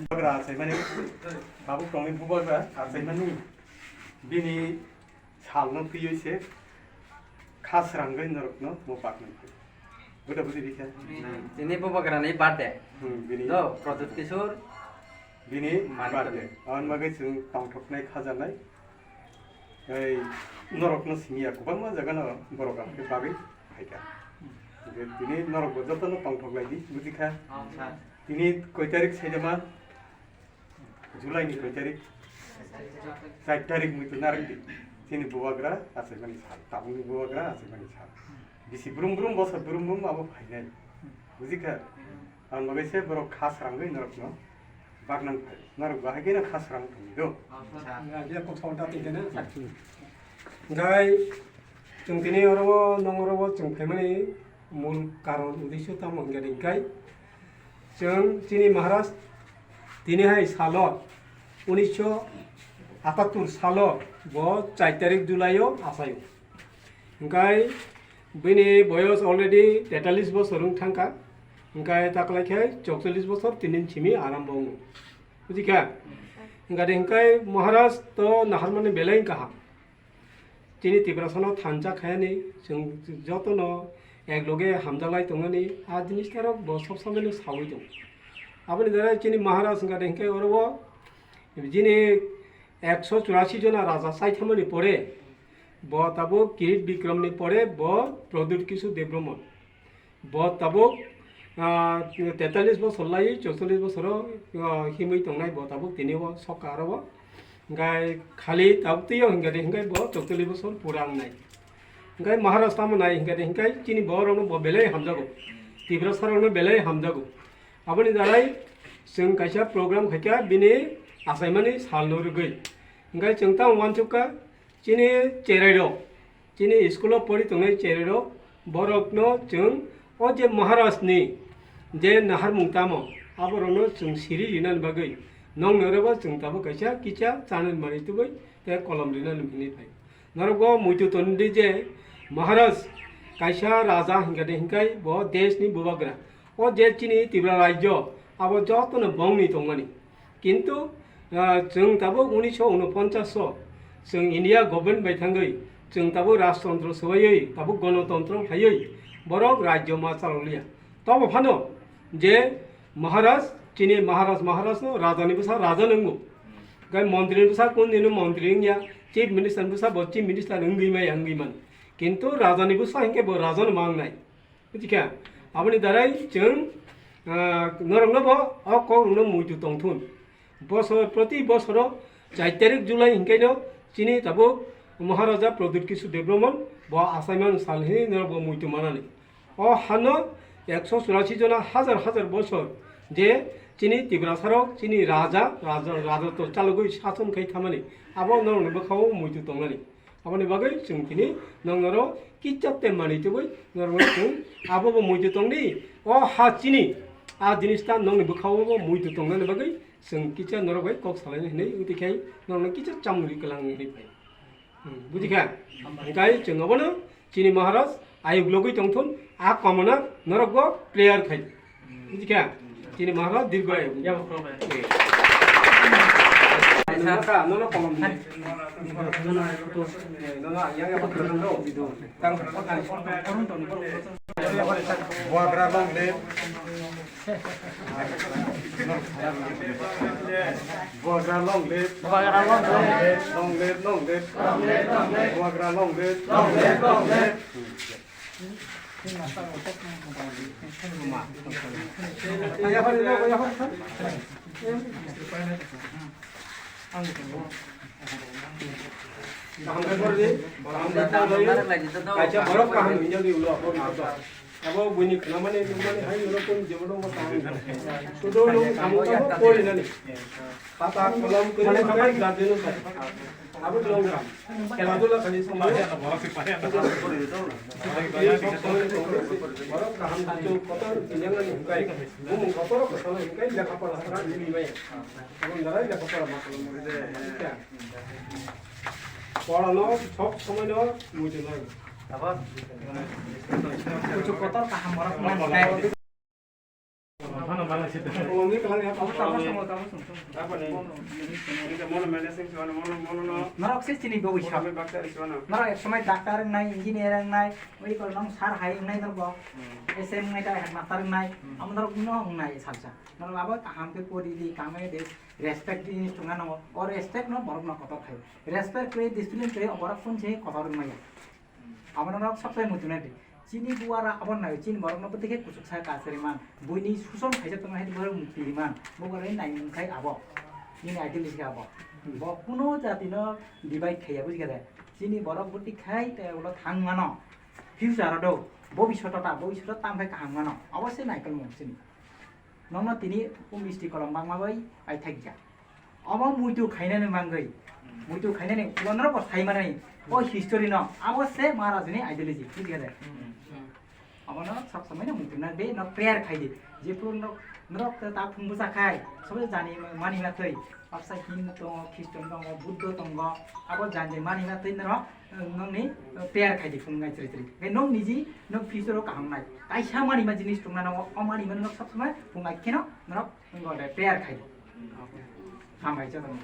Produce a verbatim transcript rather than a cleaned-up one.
Bubagra achaimani, tabuk tongwi bubagra achaimani bini salno twiwi se kha srangwi norokno bo baknai phai. Buda buji bikha. Tini bubagrani birthday. Hmm, bini. Do, Pradyut Kishore. Bini Manik birthday. Aboni bagwi chwng tongthoknai khajanai. Ei, norokno simi ya, kwbangma jagano borok ang khe bagwi phaikha. Hwnkhe tini norokbo jotono tongthok lai di, buji kha. Tini koi tarik saidama? July ni koi tarik? Char tarik muitu narwk di. Chini bubagra achaimani sal, tabukni bubagra achaimani sal. Bisi brum brum, bosor brum brum abo phainai. Buji kha? Ang bagwi se borok kha srangwi norokno baknang phai. Norok bahai kheno kha srang thangwi do. Hwnkhe chwng tini oro, nong oro chwng phaimani mul karon uddesho tamo hwnkhe hwnkhe chwng chini Maharaj tini hai salo unisho atattur salo bo char tarik July o achaio. Hwnkhe bini boyos already tetallis bosor wng thangkha, hwnkhe taklaikhe chokchollis bosor tinin simi arambo wngo. Bujikha? Hwnkhe hwnkhe Maharaj to naharmani belai kaham. Chini Tiprasano thansa khayani, chwng jotono ekloge hamjaklai tongmani, a jinis tarok bo sob somoino sawi tongo. Aboni darai chini Maharaj hwnkhe hwnkhe oro o jini ekso churasi jona raja chaithamani pore, bo tabuk Kirit Bikramni pore bo Pradyut Kishore Debbarman. Bo tabuk, ah, tetallis bosor lai, chokchollis bosoro, ah, himwi tongnai bo tabuk tini o sokka aro o. Hwnkhe khali tabuk twi o hwnkhe de hwnkhe bo chokchollis bosor pura wngnai. Hwnkhe Maharaj tamo nai hwnkhe de hwnkhe chini borokno bo belai hamjago. Tiprasarokno belai hamjago. Aboni darai chwng kaisa program khaikha bini achaimani salno rwgwi. Hwnkhe chwng tamo uansukha, chini cherai rok, chini school o pori tongnai cherai rok, borok no chwng o je Maharaj ni je naharmung tamo, aborok no chwng siri rinani bagwi nong norok bo chwng tabuk kaisa kisa chanani manwi tubui tei kolom rinani hwnwi phai. Norok bo muitu toni di je Maharaj kaisa raja hwnkhe de hwnkhe bo desh ni bubagra. O je chini Tripura rajyo abo jotono bongni tongmani. Kintu, ah, chwng tabuk unisho unoponchas o chwng India government bai thangwi chwng tabuk rajtontro swbaiwi tabuk gonotontro phaiwi borok rajyo ma chalokliya. Tobo phano je Maharaj, chini Maharaj, Maharaj no raja ni bwsa raja nwngo. Gai montri ni bwsa kun dino montri wngya, chief minister ni bwsa bo chief minister wngwi maya wngwi mano. Kintu raja ni bwsa hinkhe bo raja no ma wngnai. Buji kha? Aboni darai chwng, ah, norokno bo o kokrokno muitu tongthun. Bosor, proti bosoro char tarik July hinkhaino chini tabuk Maharaja Pradyut Kishore Debbarman bo achaimani sal hinwi norok bo muitu manani. O hano ekso churasi jona hajar hajar bosor je chini Tiprasarok chini raja, raja, raja to chalogwi sason khai thamani abo norokni bwkhao muitu tongnani. Aboni bagwi chwng tini noknoro kisa tei manwi tubui norokno chwng abobo muitu tongdi. O ha chini, a jinis ta nokni bwkhao bo muitu tongnani bagwi chwng kisa norok bai kok salaini hinwi wngtwi khai norokno kisa chamung ri kwlang wngwi phai. Hmm, buji kha? Hwnkhe chwng abono chini Maharaj ayuk logwi tongthun, a kamona norokbo prayer khai. Buji kha? Chini Maharaj dirgo ayuk. Nono ka, nono kolom di. Nono yang yang apa kerja lo? Tang. Buagra long live. Buagra long live. Buagra long live. Long live, long live. Buagra long live. Long live, long live. Kaisa borok kaham hinjak di ulo, abo buini khnamani nukmani hai ulo kun jebo dong kaham. Sudo nung samung tamo koi nani. Khata kolam kwrwi hwnkhai guardian-o sai. Abo tongkha. Khela dula khainwi songma. Borok kaham kaitor tiyang nani hwnkhai. Bumung kotor kotor hwnkhai lekha pora sara nini maya. Abo nalai lekha pora ma khainwi maya. Porano sob somoi no muitu nai. Abo kuchuk kotor kaham borok man. Norok se chini bogwi sa. Norok ek somoi doctor wngnai, engineer wngnai, oi kol nong sar hai wngnai norok. S M wngnai ta headmaster wngnai, amo norok no wngnai salsa. Norok abo kaham khe pori di, kamai di, respect di jinis tongna nango. O respect no borok no kotor khai. Respect khe, discipline khe, borok phone se kotor wngmaya. Abo norok sob somoi muitu nai di. Chini buara abo nai, chini borok no bwtwi khe kuchuk sa ka chwrwi man. Buini suson khaijak tongma hai borok mukti man. Bo borok nai mung khai abo. Nini ideology khe abo. Bo kuno jati no divide khaiya, bujikha de. Chini borok bwtwi khai te ulo thang mano. Future o do, bobiswt o ta, bobiswt o tam khai kaham mano. Abo se naikolmung chini. Nokno tini o misti kolom bangma bai paithakya. Omo muitu khainani mangwi. Muitu khainani ulo norok bo sai manai. O history no. Abo se Maharaj ni ideology. Bujikha de? Abono sob somoi no muitu na de no prayer khai di. Jephuru norok, norok ta phung bwsa khai. Sobo jani mani ma twi. Baksa Hindu tongo, Christian tongo, Buddho tongo. Abo jani mani ma twi norok. Nokni prayer khai di phung nai chiri chiri. Khe nok niji nok future o kaham nai. Kaisa mani ma jinis tongna nango, o mani ma nok sob somoi phung nai kheno norok prayer khai di. Hambai jotono.